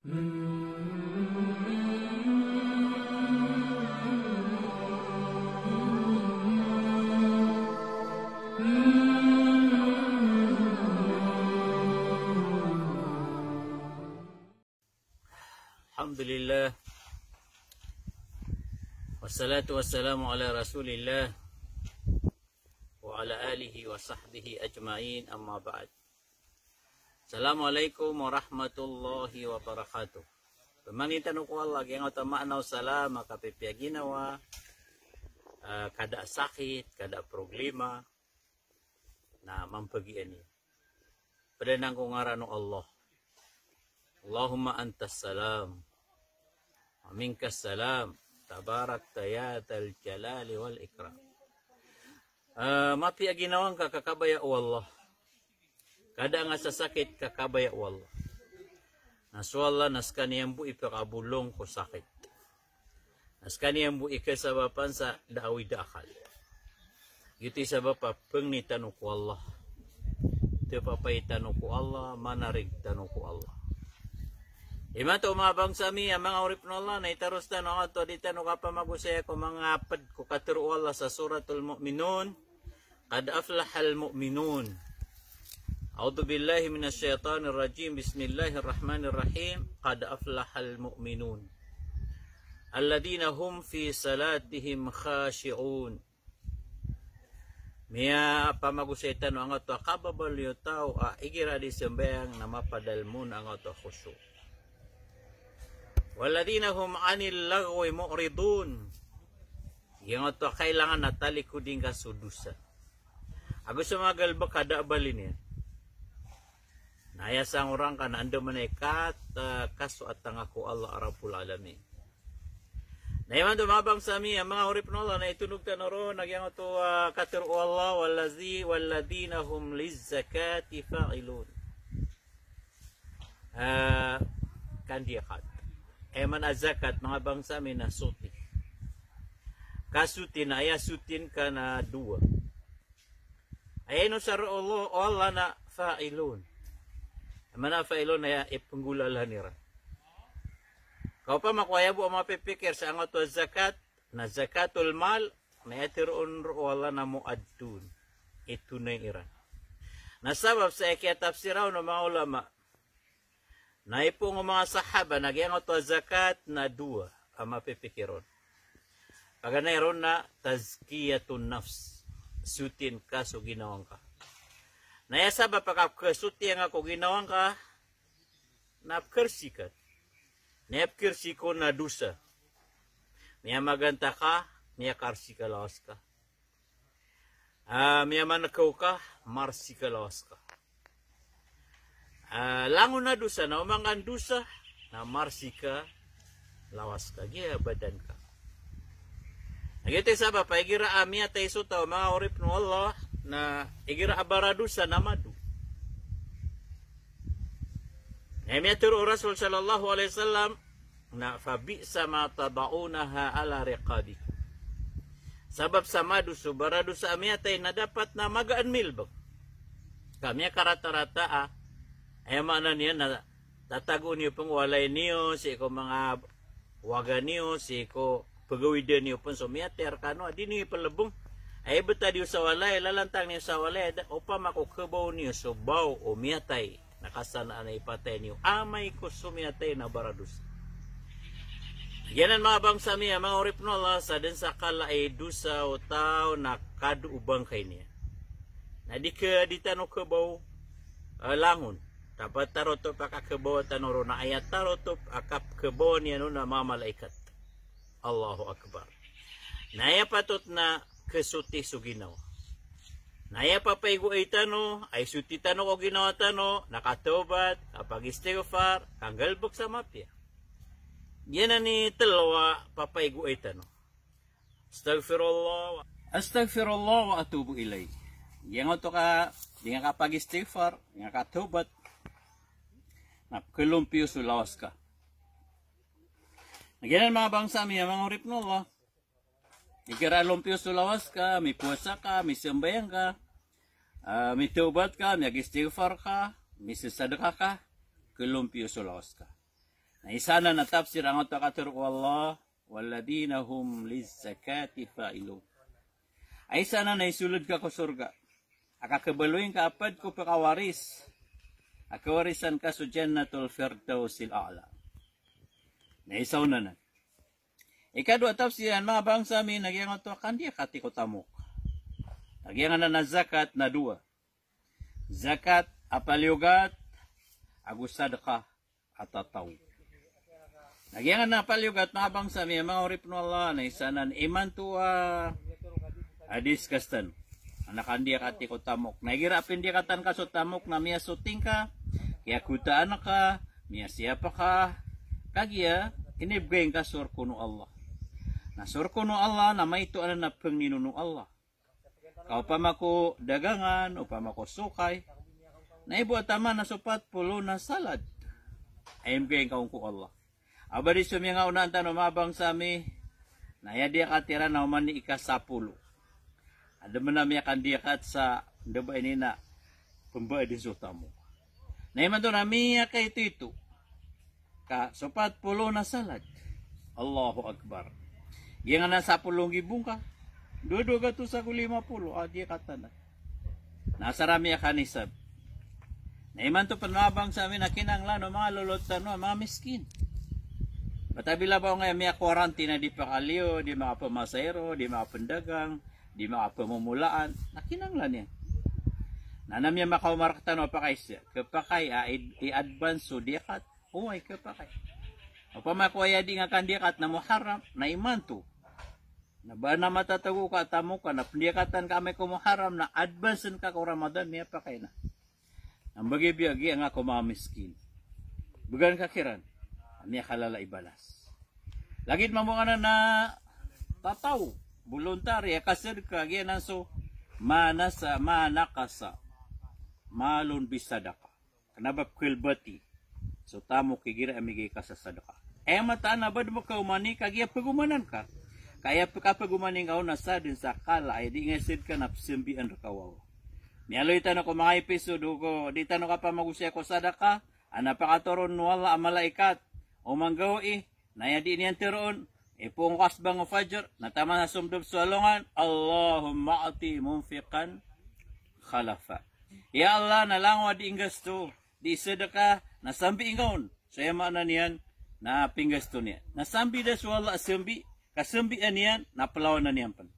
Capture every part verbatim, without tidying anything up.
Alhamdulillah. Wassalatu wassalamu ala Rasulillah wa ala alihi wa sahbihi ajma'in, amma ba'd. Assalamualaikum warahmatullahi wabarakatuh. Pamangnin tano ko Allah, giyangkoto a maana o salam a kapipiya ginawa, ah, kada sakit, kada problema, na mampagiya niyan. Pd anan ko ngaran o Allah. Allahumma antas salam, wa minkas salam, tabarakta ya dzal jalali wal ikram. Ah, mapiya ginawa ngka ka kabaya o Allah. Kada ngka sasakit ka kabaya o Allah. Na so Allah na skaniyan bo i pakabolong ko sakit. Na skaniyan bo i kasabapan sa da a awid a akal. Giyoto i sabap a pangni tano ko Allah. Tepapay tano ko Allah, manarig tano ko Allah. Imanto, manga bangsa mi a manga oripn o Allah, na itaros tano angkoto a di tano kapamagosaya ko manga pd ko katharo o Allah sa Suratul Mu'minun. Qad aflahal mu'minun. A'udhu billahi minash shaitanir rajim. Bismillahirrahmanirrahim. Qad aflahal mu'minun, alladhina hum fi salatihim khashi'un. Miyapamagosay tano angkoto a kababaloy o taw a igira di sambayang na mapadalm on angkoto a khushu'. Walladhina hum 'anil laghwi mu'ridun. Giyangkoto a kailangan a talikodi ngka so dosa. Ago so manga galbk a da a bali niyan. Na aya sangorang ka na anda man i kat, eh, kasoat angka ko Allah a Rabbul Alamin. Na imanto, manga bangsa mi a manga oripn o Allah, na itondog tano ron a giyangkoto a katharo o Allah, wallazi, walladhina hum lizzakati fa'ilun. Eh, kandiyakat. Aya maana a zakat, manga bangsa mi, na soti. Ka soti na aya soti ngka na dowa. Aya inosar o Allah, o Allah na fa'ilun. Aya maana a fa'ilun na aya ipnggolalan iran. Ka opama ko aya bo a mapipikir sa angkoto a zakat, na zakatul mal, na aya tharoon ron o Allah na mu'addun. Itonay iran. Na sabap sa aya kiyatafsira on o manga ulama, na ipoon o manga sahaba na giyangkoto a zakat na dowa a mapipikir on. Paganay ron na tazkiyatun nafs. Soti ngka so ginawa ngka. Na aya sabap a kapkhasoti angka ko ginawa ngka, na pkharsi ka. Na aya pkharsi ko na dosa. Miyamaganta ka, miyakarsi ka lawas ka. Ah, miyamankaw ka, marsi ka lawas ka. Ah, langon a dosa, na oman ka dosa, na marsi ka lawas ka. Giya badan ka. Na giyoto i sabap a igira a miyatay so taw, manga oripn o Allah, na igira a baradosa na mado. Na miyatharo o Rasul sallallahu alaihi wasallam, na fabi'sa ma tada'unaha ala riqabikum. Sabap sa mado so baradosa a miyatay na dapat na magaan milbk. Ka miyakaratarata a, aya maana niyan na tatagoon iyo pn ko walay niyo, sii ko manga waga niyo, sii ko pagawidan iyo pn so miyatay rkano a di niyo ipnlbng. Ay btad iyo sa walay, lalantang niyo sa walay, da, opama ko khabaw niyo so baw o miyatay. Na kasanaan a ipatay niyo amay ko so miyatay na baradosa. Giyanan manga bangsa mi a manga oripn o Allah, sa dn sa kala i dosa o taw na kado o bangkay niyan. Na di ka, di tano khabaw, eh, langon. Tapat tarotop a kakhabaw tano ron na aya tarotop a kapkhabaw niyan on na manga malaikat. Allahu Akbar. Na aya patot na khasoti so ginawa. Na aya papaigoay tano, ay soti tano ko ginawa tano, na katawbat, kapagistighfar, kanggalbk sa mapiya. Giyanan i tlo a papaigoay tano. Astaghfirullah wa, astaghfirullah wa atubu ilaih. Giyangkoto ka, di ngka kapagistighfar, di ngka katawbat, na pkhalompiyo so lawas ka. Na giyanan manga bangsa mi a manga oripn o Allah. Igira lompiyo so lawas ka, mipowasa ka, misambayang ka, ah, mitawbat ka, miyagistighfar ka, misasadka ka, khalompiyo so lawas ka. Na isa anan a tafsir angkoto a katharo o Allah, "Walladhina hum lizzakati fa'ilun." A isa anan a isoled ka ko sorga a kakhabaloyin ka a pd ko pkawaris a kawarisan ka so Jannatul Firdausil A'la. Na isa on anan. Ikadowa a tafsir iyan, manga bangsa mi, na giyangkoto a kandiyakati ko tamok. Na giyangkanan a zakat na dowa. Zakat a paliyogat ago sadka a tataw. Na giyangkanan a paliyogat, manga bangsa mi, manga oripen o Allah, na isa anan imanto a discuss tano. Ana kandiyakati ko tamok. Na igira a pindiyakatan ka so tamok na miyasoting ka, kiyakotaan ka, miyasiyapa ka, kagiya inibgay ngka so rkon o Allah. Na so rkon o Allah na maito anan a pangnin o Allah. Ka opama ko dagangan, opama ko sokay, na ibo a taman a so pat polo na salad a imbgay ngka on ko Allah. A ba di so miyangaonaan tano, manga bangsa mi, na aya diyakat iran na oman i ika sapolo. Adn man a miyakandiyakat sa ndaba ini na pmbaadn so tamok. Na imanto na miyakaito-ito ka so pat polo na salad. Allahu Akbar. Giyangkanan a sapolo nggibo ngka, dowa-dowa gatos ago lima polo a diyakatan. Na asar a miyakanisab. Na imanto pn, manga bangsa mi, na kinanglan o manga lolot tano a manga miskin. Bata bila ba ongaya miyakwarantina, di pakaliyo, di makapamasairo, di makapndagang, di makapmomolaan. Na kinanglan iyan. Na na miyamakaoma rktano a pakaiza, khapakay a i-, i-advance so diyakat. Oway, khapakay. Opama ko aya di ngka kandiyakat na Muharram, na imanto. Na ba na matatago ka a tamok ka, na pndiyakatan ka amay ko Muharram, na advance ngka ko Ramadan, miyapakay na. Na mbagi biyagi angka ko manga miskin. Bgan ka kiran, miyakalala i balas. Lagid mambo anan a tataw, voluntary a kasadka, giyanan so ma nasa, ma nakasa malun bisadaqah. Kna ba pkhalbati so tamok igira a migay ka sa sadka. Aya mataan a ba dn makaomani kagiya pagomanan ka. Ka aya pkapagomani ngka on na sadn sa kala a aya di ngka isadka na psambian rka o Allah. Miyaaloy tano ko manga episode ko di tano kapamagosaya ko sadka, a na pakatoron o Allah a malaikat o manggawii, na aya di niyan tharoon, ipoon ko kasbang o fajr, na taman sa somdop so alongan, "Allahumma a'ti munfiqan khalafa." Ya Allah, na langon a di inggasto, di sadka, na sambii ngka on. So aya maana niyan, na pinggasto niyan. Na sambi da so Allah a sambi, ka sambian iyan, na plawanan iyan pn.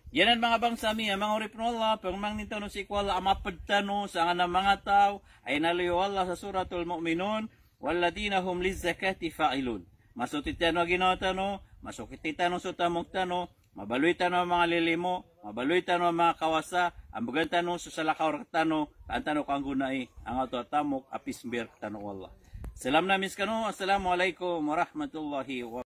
Giyanan, manga bangsa mi a manga oripen o Allah, pangmangnin tano sii ko Allah a mapd tano sangkanan a manga taw a inaloy o Allah sa Suratul Mu'minun, "Walladhina hum lizzakati fa'ilun." Masotiti tano a ginawa tano, masotiti tano so tamok tano, mabaloy tano a manga lilimo, mabaloy tano a manga kawasa, ambgan tano so salakaw rktano, kaan tano kanggonai angkoto a tamok a pismbir rktano o Allah. Salam nami skano, assalamu alaikum warahmatullahi wabarakatuh.